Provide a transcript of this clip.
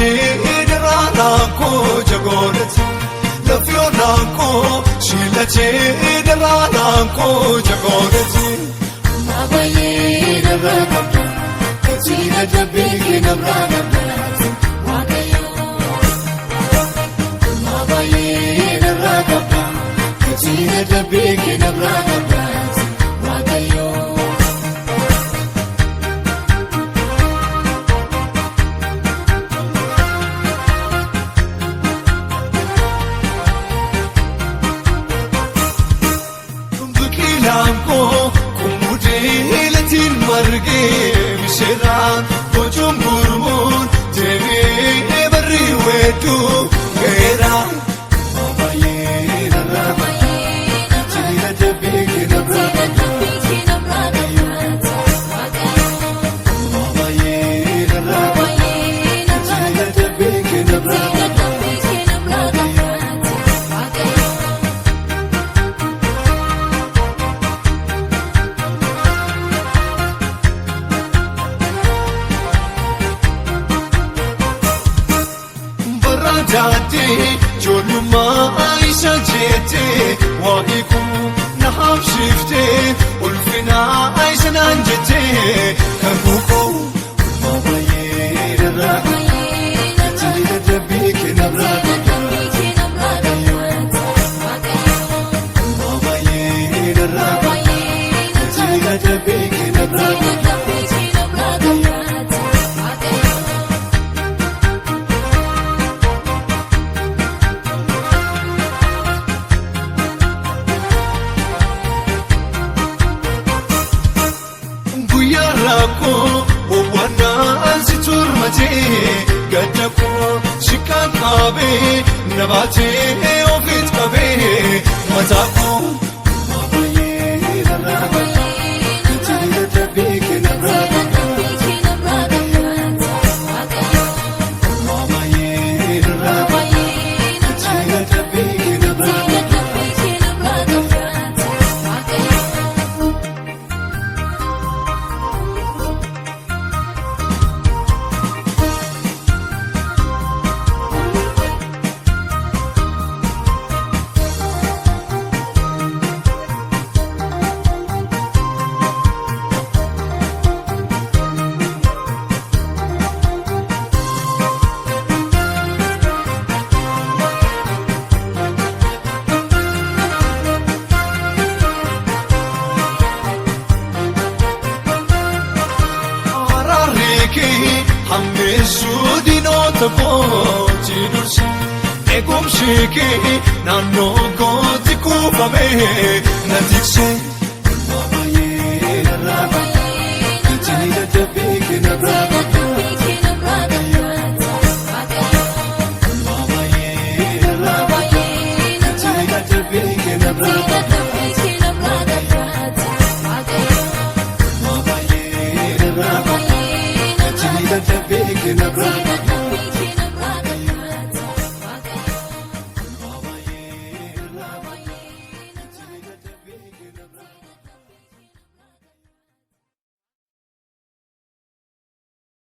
Shiilachee daraaraan koo jagoolati lafyoonaan koo shiilachee daraaraan koo jagoolati. Maabayee narraa qabda kachiina dabbeekee narraa qabda waaqayyoo. Maabayee narraa qabda kachiina dabbeekee narraa qabda waaqayyoo. Biqilaan koo kummudee latiin margee misheeraan bocuun gurmuun deebi'ee barri weedduu ga'eera. Maabayee narraa qabda kachiina dabbeekee narraa qabda. Maabayee narraa qabda kachiina dabbeekee narraa qabda. Barraadaatee ijoollummaa isa jettee waa'ee koo na haamsiftee ulfina isa naan jettee kan koo ulmaa baay'ee narraa qabda kachiina dabbeekee narraa qabda ulmaa baay'ee narraa qabda kachiina dabbeekee narraa qabda. Guyyaa rakkoo hawwannaan si turmatee gadda koo shiqqaan qabee na baatee ofiit qabee mataa koo. Ulmaa baay'ee narraa qabda kachiina dabbeekee narraa qabda. Ulmaa baay'ee narraa qabda kachiina dabbeekee narraa qabda. Araarri kee hammeessuu diinota kootii dursa eegumsi kee naannoo kootti kuufamee na tikse.